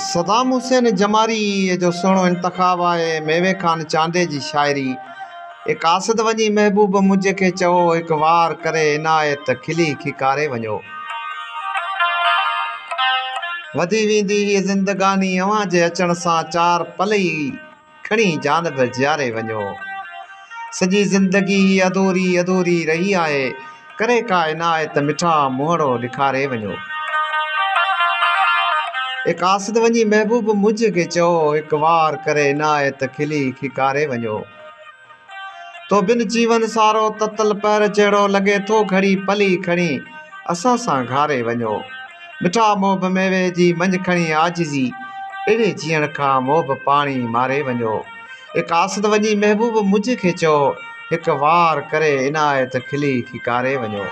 صدام حسين جماريء جو سهڻو انتخاب آهي ميوي خان چانڊيي جي شاعري، اي قاصد وڃي محبوب منهنجي کي چئو، هڪ وار ڪري عنايت کلي کيڪاري وڃو. وڌي ويندي هيء زندگاني اوهان جي اچڻ سان چار پل ئي کڻي جان به جياري وڃو. سڄي زندگي هي اڌوري اڌوري رهي آهي، ڪري ڪا عنايت مٺا منهڙو ڏيکاري وڃو. اي قاصد وڃي محبوب منهنجي کي چئو، هڪ وار ڪري عنايت کلي کيڪاري وڃو. تو بن جيون سارو تتل پهر جهڙو لڳي ٿو گهڙي پل ئي کڻي اسان سان گهاري وڃو. مٺا محب ميوي جي منجهه کڻي عاجزي اهڙي جيئڻ کان محب پاڻ ئي ماري وڃو. اي قاصد وڃي محبوب منهنجي کي چئو هڪ وار ڪري عنايت کلي کيڪاري وڃو.